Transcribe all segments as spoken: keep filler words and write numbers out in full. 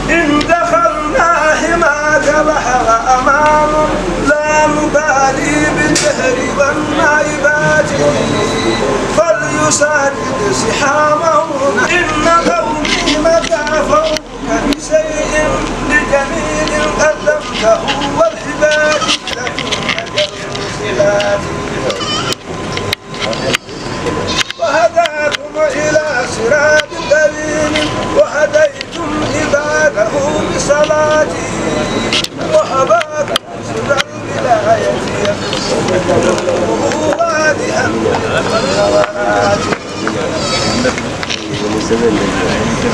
إن دخلنا حماك لها أمان، لا نبالي بالدهر والنائبات، فليسدد سهامه. إن قومي متى فوق بشيء لجميل قدمته والهبات لكن أجل الخلاف. وهداكم إلى صراط قويم وهديتم عباده بصلاته وهباكم سر الولاية يكون واضحا بالخبرات.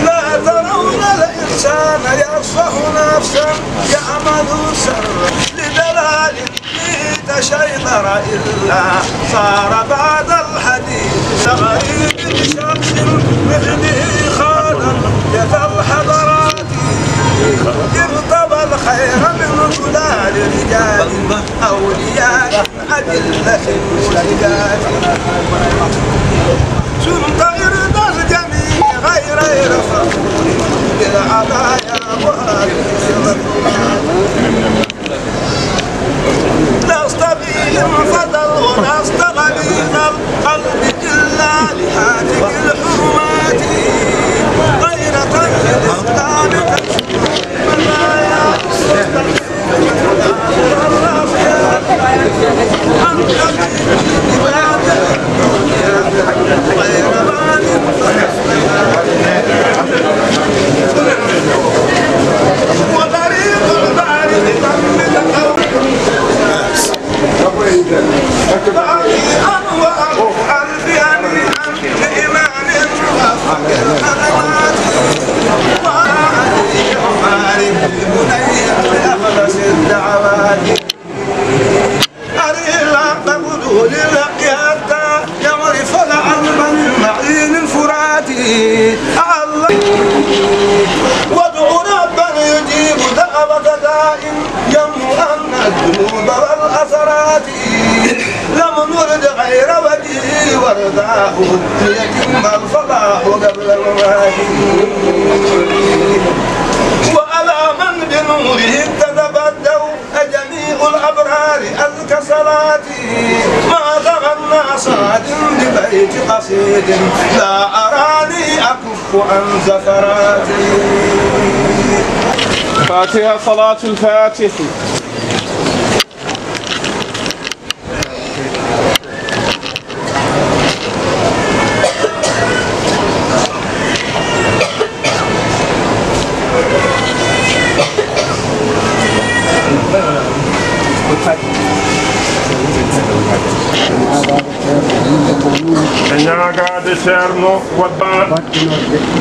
لا ترون الإنسان يصفح نفسا يعمل شرا لدلال به تشيطر إلا صار بعد الحديث غريب شخص مثله خالا يتى الحضرات ارتوى الخير من ظلال رجال أولياء أذلة ملحدات. صنت إرض الجميع غير فخور بالعطايا مهاجر. لست فيهم فتى ولست غليظ القلب إلا لهاتك الحرمات. غيرة للإسلام تشكو المنايا. أري الحق بدون الحق حتى يعرف العلم من معين الفرات. الله. وادع ربا يجيب دعوة داء يمحو عنا الذنوب والأثرات. لم نرد غير وجهه ورضاه ليتم الفلاح قبل الممات. وعلى من بنوره اهتدى الدوء جميع الأبرار أزكى صلاتي. ما تغنى سعد ببيت قصيد لا أراني أكف عن زفراتي. فاتحة، صلاة الفاتح. E ñaagaade Ceerno Wadda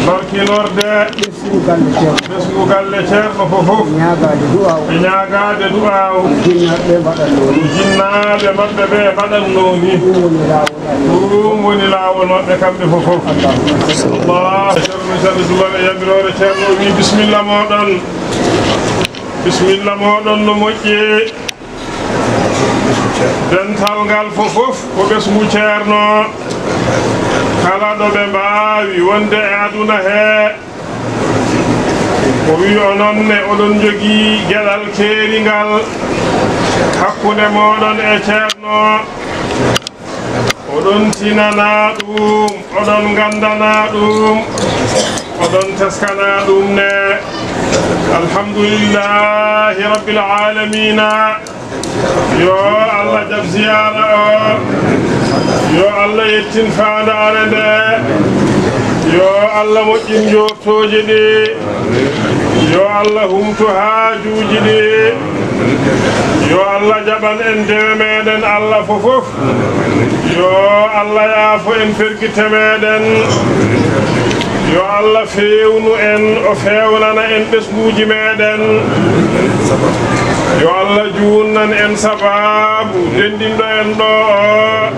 barkinorde. Ɓesngu galle Ceerno. Ɓesngu galle Ceerno fof fof. Ñaagaade du'aaw. E ñaagaade du'aaw. Jinnaaɓe ɓe mbaɗatnoo ni. Jinnaaɓe maɓɓe ɓe mbaɗatnoo ni. Ɗum woni laawol maɓɓe. Ɗum woni laawol maɓɓe kamɓe fof fof. Allah. Ceerno Sall Dumal e yamiroore Ceerno o wi bismilla mooɗon. Bismilla mooɗon no moƴƴi. Dental ngal fof fof ko ɓesngu Ceerno. Kala ɗo ɓe mbaawi wonde e aduna he, o wi onon ne oɗon njogii geɗal keeringal hakkunde mooɗon e Ceerno. Oɗon tinana ɗum, oɗon nganndana ɗum, oɗon teskana ɗum ne. Alhamdulillahi Rabbil Aalamiina. Yo Allah jaɓ ziyaara o. Yo Allah yettin faandaare nde. Yo Allah moƴƴin njortooji ɗi. Yo Allah humtu haajuuji ɗi. Yo Allah jaɓan en dewe meɗen Allah fof fof. Yo Allah yaafo en fergitte meɗen. Yo Allah feewnu en, o feewnana en ɓesnguuji meɗen. Yo Allah juunnan en sabaabu denndinɗo en ɗo o.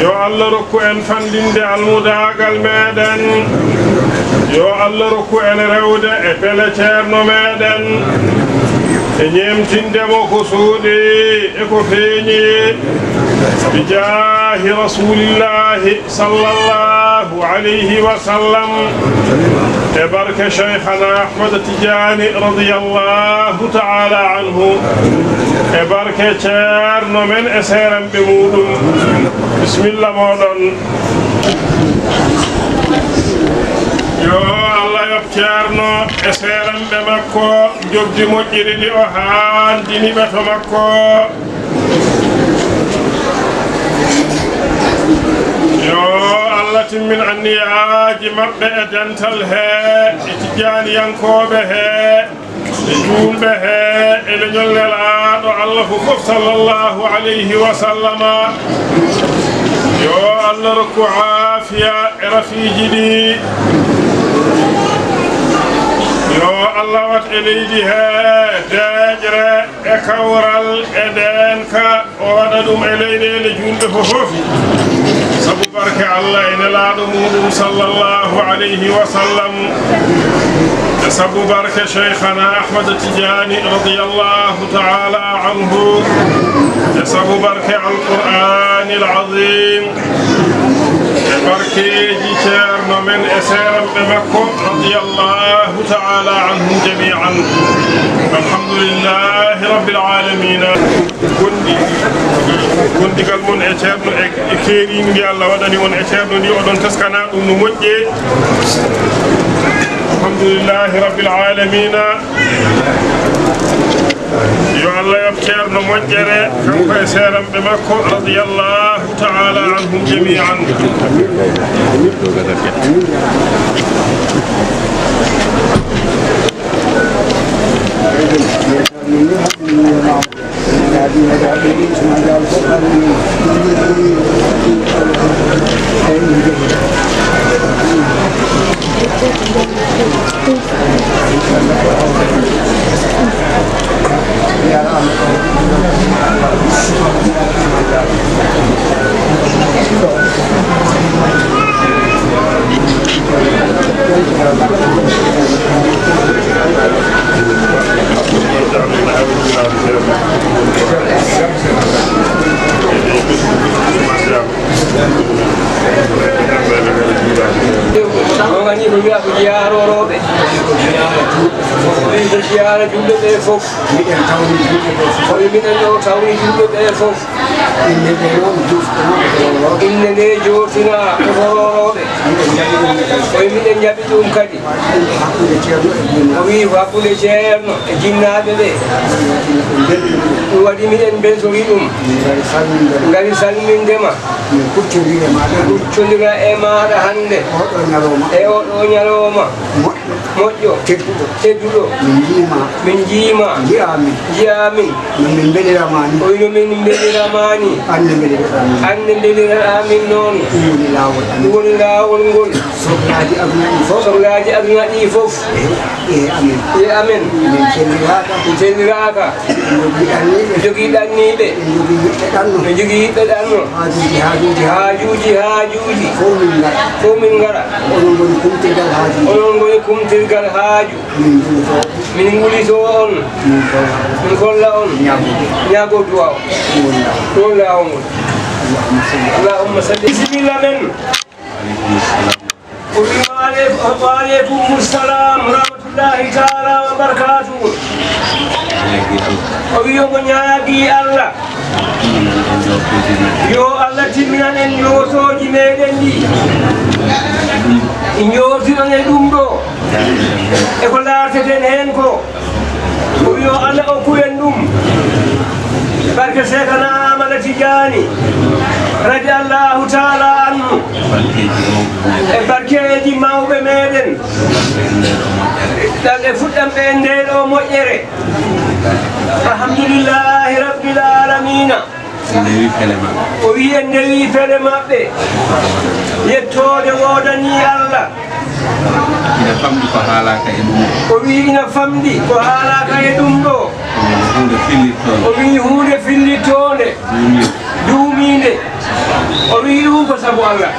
Yo Allah rokku en fanndinde almudaagal meɗen. Yo Allah rokku en rewde e pele Ceerno meɗen, e ñeemtinde mo ko suuɗi e ko feeñi. بجاه رسول الله صلى الله عليه وسلم. E barke Cheikhana Ahmad Tidiane radiyallahu ta'ala anhu. E barke Ceerno men e seeranɓe muɗum. Bismillah moɗon. Yo Allah yoɓ Ceerno e seeranɓe makko. Njoɓdi moƴƴiri ndi o haandini ɓe to makko. Yo Allah timmin anniyaaji maɓɓe e dental he, e tijjaaniyankooɓe he, e juulɓe he, e leñol Nelaaɗo Allah fof, sallallahu alayhi wa sallama. Yo Allah rokku aafiya e rafiiji ɗi. Yo Allah wat e leydi he deeƴre e kawral e ndeenka, o waɗa ɗum e leyɗeele juulɓe fof. Sabu barke Allah e Nelaaɗo muɗum, sallallahu alayhi wa sallam. E sabu barke Cheikhana Ahmad Tidiane radiyallahu ta'ala anhu. E sabu barke Al-Qur'anil Azim. E barkeeji Ceerno men e seeranɓe makko, radiyallahu ta'ala anhum jami'an. Alhamdulillahi rabbil alamina. Gonɗi, gondigal mon e Ceerno e, e keeriindi ndi Allah waɗani on e Ceerno ndi, oɗon teskana ɗum no moƴƴe. Alhamdulillahi rabbil alamina. Yo Allah yoɓ Ceerno moƴƴere, kanko e seeranɓe makko, radiyallahu ta'ala anhum jami'an. On anii ko wiyaa ko jiyaarorooɓe. Wi ko jiyaara julɓe ɓe fof. Miɗen tawni julɓe ɓe fof. Koye miɗen ɗo tawni julɓe ɓe fof. Innde nde noon joftinaa ko hororooɓe. Innde nde joftinaa ko hororooɓe. Miɗen njaɓi ɗum kadi. Koye miɗen njaɓi ɗum kadi. Ɗum hakkunde Ceerno e jinnaaɓe. O wii ko hakkunde Ceerno e jinnaaɓe ɓe. Ɗum waɗi miɗen mbeltori ɗum. Ɗum waɗi miɗen mbeltori ɗum. Min ngari salminde ma. Ngari salminde ma. Min kuccondira e maaɗa. Min kuccondira e maaɗa hannde. Oɗo ñalawma. E oɗo ñalawma. Moƴƴo. Moƴƴo. Tedduɗo. Tedduɗo. Min njii ma. Min njii ma. Njiyaa min. Njiyaa min. No min mbelira ma ni. O wi no min mbelira ma ni. An ne mbeliraɗaa min. An ne mbeliraɗaa min noon. Ɗum woni laawol amin. Ɗum woni laawol ngol. Sohlaaji aduna ɗi fof. Sohlaaji aduna ɗi fof. E, e amen. E amen. Min celliraaka. Min celliraaka. Min njogii ɗanniiɓe. Min njogii ɗanniiɓe. Min njogii yiɓɓe ɗanno. Min njogii yiɓɓe ɗanno. Haajuuji, haajuuji. Haajuuji, haajuuji. Fof min ngara. Fof min ngara. Onon ngoni kumtirgal haaju. Onon ngoni kumtirgal haaju. Min ngulitoo. Min ngulitoo on. Min kolla on. Min kolla on. Ñaago. Ñaago duwaaw. Ɗum woni laawol. Ɗum woni laawol ngol. Allahumma salli. Allahumma salli. Bisimilla men. Aleykum salam. O wi, "Wa aleykum, wa aleykum salam wa rahmatullahi taala wa barakatuhu." O wi, omo ñaagii Allah. Yo Allah timminan en njootooji meeɗen ɗi. Njootinon e ɗum ɗo. E ko ndaarteten heen ko. Ko yo Allah okku en ɗum. Barke Seekana Amada Tijaani, radiyallahu taala anhu. E barkeeji mawɓe meeɗen. Ɗal e fuɗɗam ɓe e ndee ɗo moƴƴere. Alhamdulillahi rabbil alamina. Ndewi pele maɓɓe. O wi en ndewi pele maɓɓe. Yettoode woodanii Allah. Ina famɗi ko haalaaka e ɗum. O wi ina famɗi ko haalaaka e ɗum ɗo. Ko huunde fillittoonde. O wi huunde fillittoonde. Duumiinde. Duumiinde. O wi ɗum ko sabu Allah.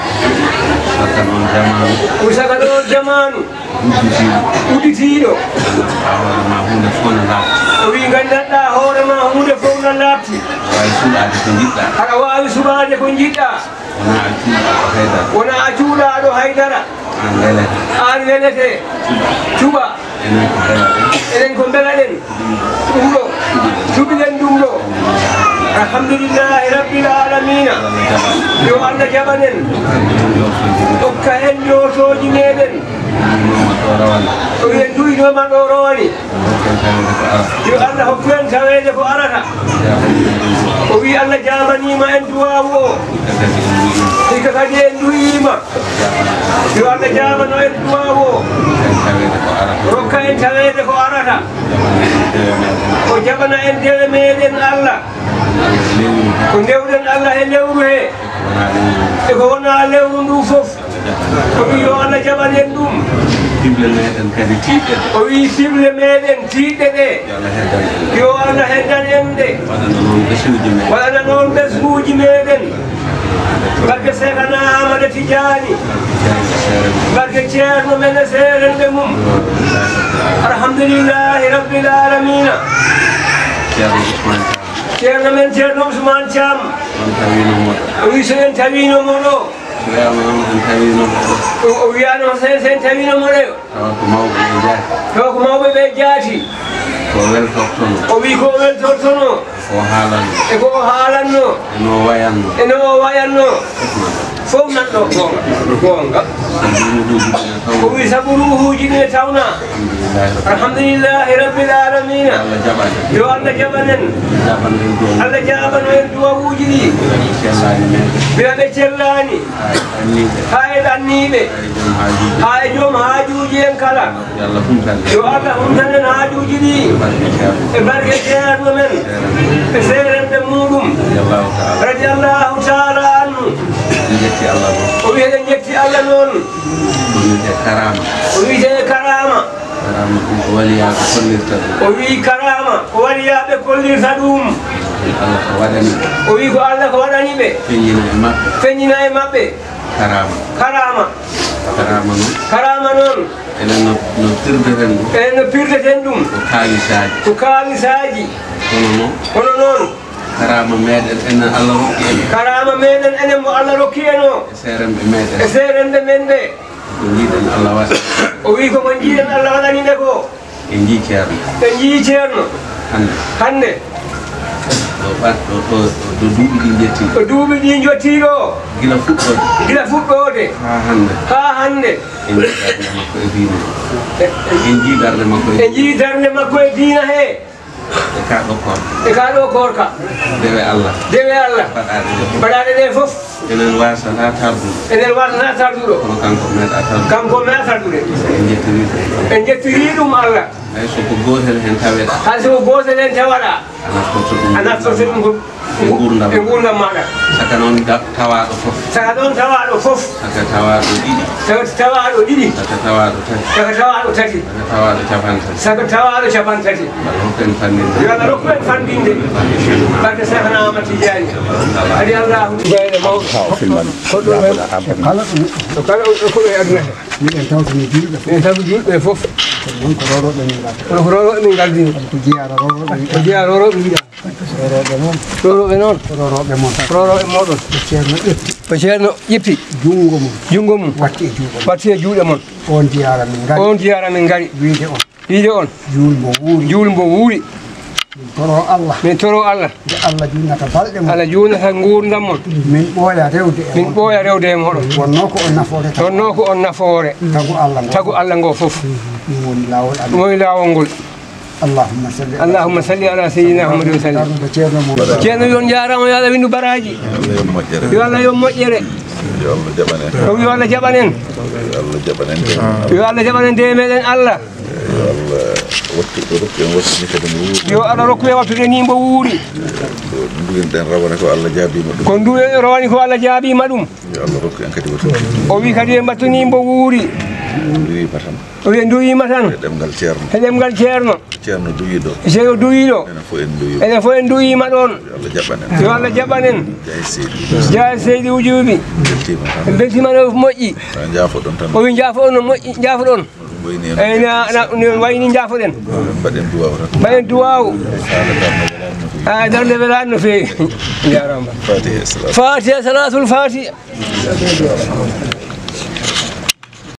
Saka noon jamaanu. O saka ɗo jamaanu. Udditiiɗo. Udditiiɗo. Nganndanɗaa hoore ma huunde fof no laaɓti. O wii nganndanɗaa hoore ma huunde fof no laaɓti. Aɗa waawi suɓaade ko njiɗɗaa. Aɗa waawi suɓaade ko njiɗɗaa. Wonaa a cuuɗaaɗo haydara. Wonaa a cuuɗaaɗo haydara. Aan lelete. Aan lelete. Cuɓa. Cuɓa. Enen ko mbelaɗen. Enen ko mbelaɗen. Ɗum ɗo. Cuɓiɗen ɗum ɗo. Alhamdulillahi Rabbil Alamina. Yo Allah jaɓan en. Okka en jootooji meɗen. O wi en duwinooma ɗo rowani. Yo Allah hokku en taweede ko arata. O wi Allah jaabaniima en duwaawu o. Hikka kadi en duwiima. Yo Allah jaabano en duwaawu o. Rokka en taweede ko arata. O jaɓana en dewe meɗen Allah. Ko ndewɗen Allah he lewru he. E ko wonaa lewru ndu fof. O wi yo Allah jaɓan en ɗum. Piɓle meɗen kadi tiiɗɗe ɗe. O wi piɓle meɗen tiiɗɗe ɗe. Yo Allah heddan en. Yo Allah heddan en ɗe. Waɗana noon ɓesnguuji meɗen. Waɗana noon ɓesnguuji meɗen. Barke Seekana Amada Tijaani. Barke Ceerno men e seerenɓe mum. Alhamdulillahi Rabbil Alamina. Ceerno Ousmane Thiam. Ceerno men Ceerno Ousmane Thiam. On tawiino mo ɗo. O wi so en tawiino mo ɗo. Wiyama en tawiino mo ɗo. O, o wiyano sen, sen tawiino mo ɗo. Tawa ko mawɓe ɓe jaati. Tawa ko mawɓe ɓe jaati. Ko weltortono. O wi ko weltortono. Ko haalanno. E ko o haalanno. E no o wayanno. E no o wayanno. Fof nan ɗo. Fof nan ɗo. Goonga. Goonga. Sabu ruuhuuji ɗi ne tawna. O wi sabu ruuhuuji ɗi ne tawna. Alhamdulillahi Rabbil Alamina. Alhamdulillahi Rabbil Alamina. Yo Allah jaɓan en. Yo Allah jaɓan en. Jaɓan en duwaawu. Allah jaɓano en duwawuuji ɗi. Ɓe cellaani men. Ɓe ɓe cellaani. Haa e ɗanniiɓe. Haa e ɗanniiɓe. Haa e joom haajuuji. Haa e joom haajuuji en kala. Yo Allah humtan en. Yo Allah humtan en haajuuji ɗi. Barke Ceerno. E barke Ceerno men. Seerenɓe. E seerenɓe muuɗum. Radiyallahu ta'ala. Radiyallahu ta'ala anhu. En njetti Allah noon. O wi eɗen njetti Allah noon. Ko wiyetee karaama. Ko wiyetee karaama. Karaama ɗum ko waliyaaɓe kollirta ɗum. O wi karaama ko waliyaaɓe kollirta ɗum. Allah ko waɗani ɓe. O wi ko Allah ko waɗani ɓe. Feeñina e maɓɓe. Feeñina e maɓɓe. Karaama. Karaama. Karaama noon. Karaama noon. Enen no, no pirteten ɗum. Enen no pirteten ɗum. Ko kaalisaaji. Ko kaalisaaji. Kono noon. Kono noon. Karaama meɗen enen Allah rokki en. Karaama meɗen enen mo Allah rokki en o. E seerenɓe meɗen. E seerenɓe men ɓe. Ko njiɗen Allah waɗa. O wi ko ko njiɗen Allah waɗani ɓe ko. En njii Ceerno. En njii Ceerno. Hannde. Hannde. Ɗo ɓat-, ɗo, ɗo, ɗo, ɗo duuɓi ɗi njetti. Ɗo duuɓi ɗi njottii ɗo. Gila fuɗɗoode. Gila fuɗɗoode. Haa hannde. Haa hannde. En njii darnde makko e diina. E, e, en njii darnde makko e, en njii darnde makko e diina he. E kaa ɗo koorka. E kaa ɗo koorka. Dewe Allah. Dewe Allah. Baɗaaɗe ɗe. Baɗaaɗe ɗe fof. Enen waasataa tardude. Enen waasataa tardude. Kono kanko meeɗaa tardude. Kanko meeɗaa tardude. En njettirii ɗum. En njettirii ɗum Allah. Hay so ko gootel heen taweɗaa. Hay so ko gootel heen tawaɗaa. A naftorto ɗum. A naftorto ɗum ko e nguurndam. E nguurndam maaɗa. Saka noon da-, tawaaɗo fof. Saka noon tawaaɗo fof. Saka tawaaɗo ɗiɗi. Saka tawaaɗo ɗiɗi. Saka tawaaɗo tati. Saka tawaaɗo tati. Saka tawaaɗo capanɗe tati. Saka tawaaɗo capanɗe tati. Yo Allah rokku en fanndinde. Yo Allah rokku en fanndinde. Barke Seekhna Ahmad Tijaani. Adi Allahu. Bayɗe mawɗo. Ko ɗum en. Kala ɗum. Ko kala ɗum ko e aduna he. Miɗen tawtini juulɓe fof. Miɗen tawtini juulɓe fof. Kono noon ko rorooɓe min ngardi. Kono ko rorooɓe min ngardi. Ko jiyaara rorooɓe. Ko jiyaara rorooɓe njiɗaa. Rorooɓe noon. Rorooɓe noon. Rorooɓe mon. Rorooɓe mooɗon. Ko Ceerno ƴetti. Ko Ceerno ƴetti. Junngo mum. Junngo mum. Watti e juuɗe mon. Watti e juuɗe mon. On jiyaara min ngari. On jiyaara min ngari. Wiide on. Wiide on. Juul mbo wuuri. Juul mbo wuuri. Min toroo Allah. Min toroo Allah. Nde Allah juulnata balɗe mon. Allah juulnata nguurndam mon. Min ɓooya rewde e Min mon. Ɓooya rewde e mooɗon. Wonnoo ko on nafoore tan. Wonnoo ko on nafoore. Tagu Allah ngo. Tagu Allah ngo fof. Ɗum woni laawol amen. Ɗum woni laawol ngol. Allahumma salli ala Allahumma salli ala sayyidina Muhammadin wa sallim. Ceerno Mum. Ceerno, on njaaraama, yo Allah winndu baraaji. Yo Allah yo moƴƴere. Yo Allah yo moƴƴere. Yo Allah jaɓan en. Yo Allah jaɓan en. Yo Allah jaɓan en. Yo Allah jaɓan en, dewe meɗen Allah. Yo Allah wattu, rokku en wattude kadi mo wuuri. Yo Allah rokku en wattude ni mbo wuuri. Ko nduwirɗen rawane ko Allah jaabiima ɗum. Ko nduwirɗen rawane ko Allah jaabiima ɗum. Yo Allah rokku en kadi wattude. O wi kadi en mbattani mbo wuuri. Duwiima tan. O wiya duwiima tan. E ɗemngal ceerno. E ɗemngal ceerno. Ceerno duwiiɗo. Ceerno duwiiɗo. Enen fof en duwiima. Enen fof en duwiima ɗoon. Yo Allah jaɓan en. Yo Allah jaɓan en. Jaa e seydi. Jaa e seydi Ujuubi. En mbeltiima tan. En mbeltiima no moƴƴi. Njaafo-ɗon tan. O wi njaafo-ɗon no moƴƴi, njaafo-ɗon. Eyyi, na, na, no wayni njaafo-ɗen. Mbaɗen duwaaw tan. Mbaɗen duwaaw. A, darnde welaani no feewi. Jaaraama. Fatiha, salaatu. Fatiha, salaatul Fatiha.